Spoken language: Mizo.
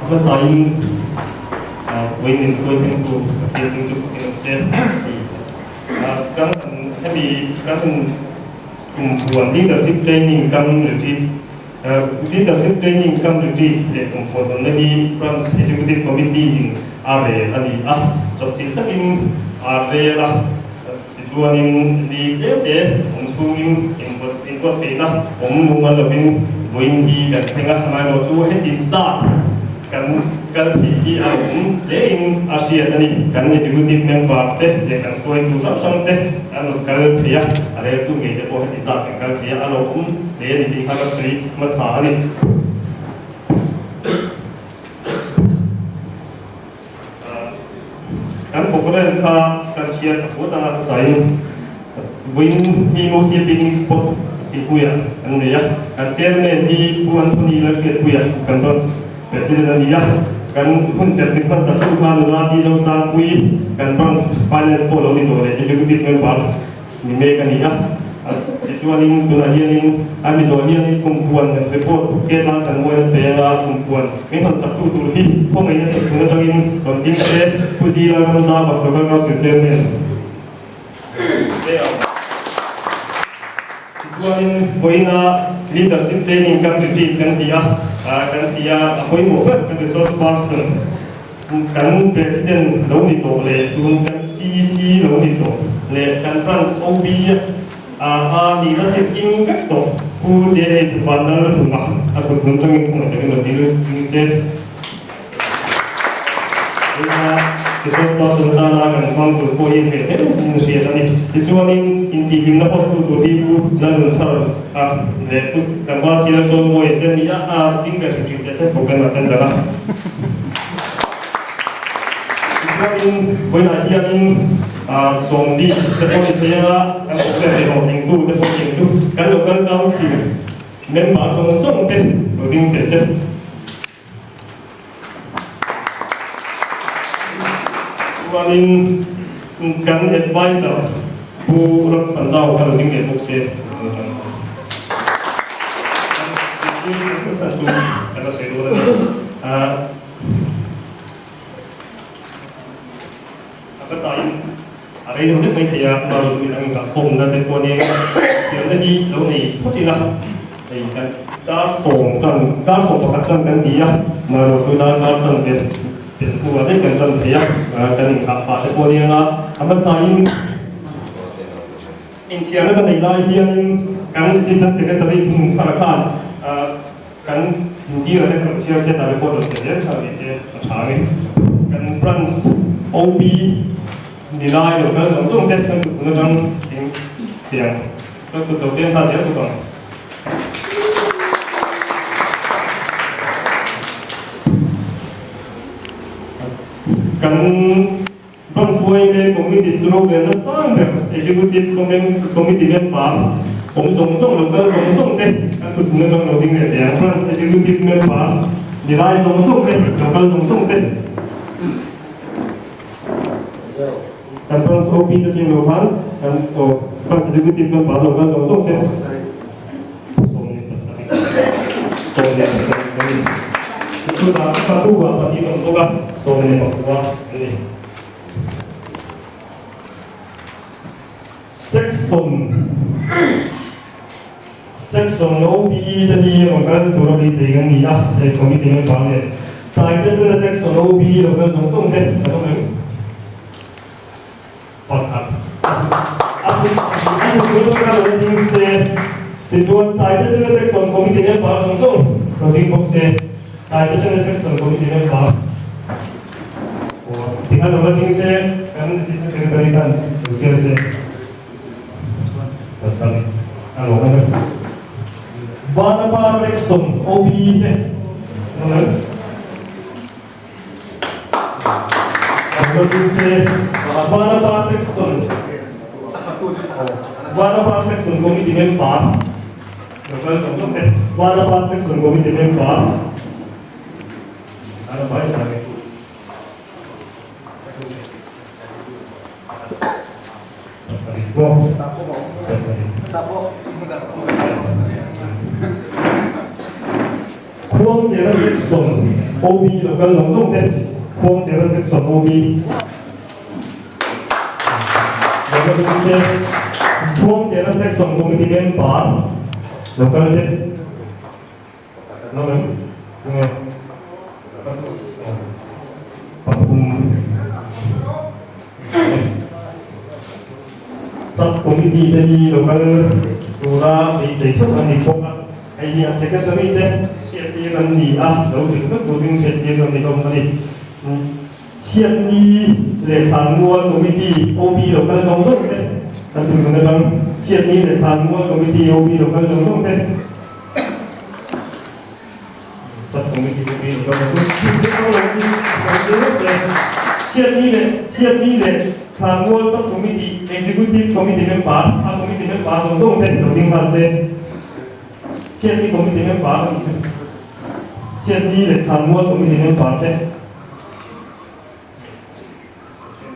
Hmasain vawiin min hruai thlengtu Pathian hming chu fakin awm se a ti. Kan han hemi kan han kum huan leadership training kam retreat leadership training kam retreat leh kum huan hawnna hi Branch Executive Committee in a rel a ni a, chawpchilh takin a rel a. Tichuanin ni tlem te awm chhungin inbuatsaihna awm mumal lovin vawiin hi kan thleng a, amaherawh chu heti zat kan kal theih hi a awm hlein a hriat a ni. Kan executive member te leh kan hruaitu hrang hrang te an rawn kal thei a, a reltu ngei te pawh heti zat kan kal thei a, a lo awm hle a ni tih kha ka sawi hmasa a ni. Kan programme kha kan chhiar a phut anga hmasain vawiin hi Mosia picnic spot Sihpuiah an nei a, kan chairman hi Pu Anthony Lalhriatpuia kan branch president a ni a, kan hunserh min hmansak tu kha nula Pi Zosangpuii kan branch finance pawh lo ni tawh leh executive member Ni mek a ni a, tichuanin tunah hianin a mi zawh hianin kumpuan report Ketlan kan muaina peng a kumpuan min hawn sak tu tur hi khawngaihna sak tun atangin rawn ding se Pu Zila Ramza Bak Local Council Chairman te ang. Tichuanin vawiina Leadership Training kan retreat kan ti a, kan ti a, a pawimawh ber kan resource person Kan President lo ni tawh leh tun kan CEC lo ni tawh leh kan Branch OB a a nihna chep ing vek tawh Pu JH Vanlalhuma a kut hnung tangin kawng takin lo dil ding se. Tuna Resource Person tana kan hmang tur pawh hi hmeh hle in hriat a ni. Tichuanin intihhlimna hawktu tur hi Pu Lalnunchar a leh Pu Tlangval Sial Chawnmawia te ni a, a ding ber hrim hrim teh se program a kan dah a. Tichuanin vawiinah hianin sawmbi te pawh ni thei anga kan program leh hlawhtlingtu te pawh eng chu kan local council member zawng zawng te lo ding teh se. Chuanin kan advisor Pu Rampanzau kha lo ding leh bawk se. Chu kan la sawi dawn a ni. A hmasain a rei deuh hlek mai thei a, amaherawh chu midang inkah khawmna te pawh nia thiamna hi lo nei phawt ila hei kan dar sawm tan dar sawm pakhat tan kan ti a, amaherawh chu dar dar tan te tel hnuah daih kan tan thei a, kan inkah pah te pawh nia a hmasain Inchhiarna ka neih lai hianin kan Assistant Secretary Pu Mungsara khan kan intir te kan chhiar se ta report rawn pe zel kha ni se a tha ang e. Kan Branch OP ni lai lo kal zawng zawng te kan kut atang ding tiang kan kut lo peng nghal zel bawk ang. Kan Branch Yma Committee slogan a sang ber Executive Committee member awm zawng zawng lo kal zawng zawng te an thut hmun atang lo ding leh teh ang. Branch Executive member ni lai zawng zawng te lo kal zawng zawng te kan Branch OP te cheng lo khan kan Branch Executive member lo kal zawng zawng te 17 17 a ni. Chutah Patua pahnih awm bawk a, 16 a ni. Section Section OP te hi rawn kal tura beisei kan ni a, hei committee member leh Taitesena Section OP lo kal zawng zawng te kan awm em? Pakhat. A thutna ka lo ding se, tichuan Taitesena Section Committee member zawng zawng lo ding bawk se, Taitesena Section Committee member tikhan lo la ding se, kan Assistant Secretary khan lo siam se. Pasal a lo awm e. Vanapa Section OB te an awm em? Vanapa Section Vanapa Section Committee member Local zawng zawng te Vanapa Section Committee member Vanapa hi chang e. Pasarih pawh pasarih. Khuangchera Section. OB lo kal zawng zawng te Khuangchera Section OB lo kal zawng te Khuangchera Section Committee member lo kal te Sub Committee te hi local tura beisei theuh an ni bawk a, hei hi a Secretary te hriattir an ni a, lo hrilh vek turin hriattir an ni hlawm a ni. Chhiatni leh Thlanmual Committee OB local zawng zawng te kan tihmun atang Chhiatni leh Thlanmual Committee OB local zawng zawng te Sub Committee OB local zawng zawng te Chhiatni leh Chhiatni leh Thlanmual Sub Committee Executive Committee member a Committee member zawng zawng te lo ding nghal se Chhiatni Committee member a nih chu Chhiatni leh Thlanmual Committee member te.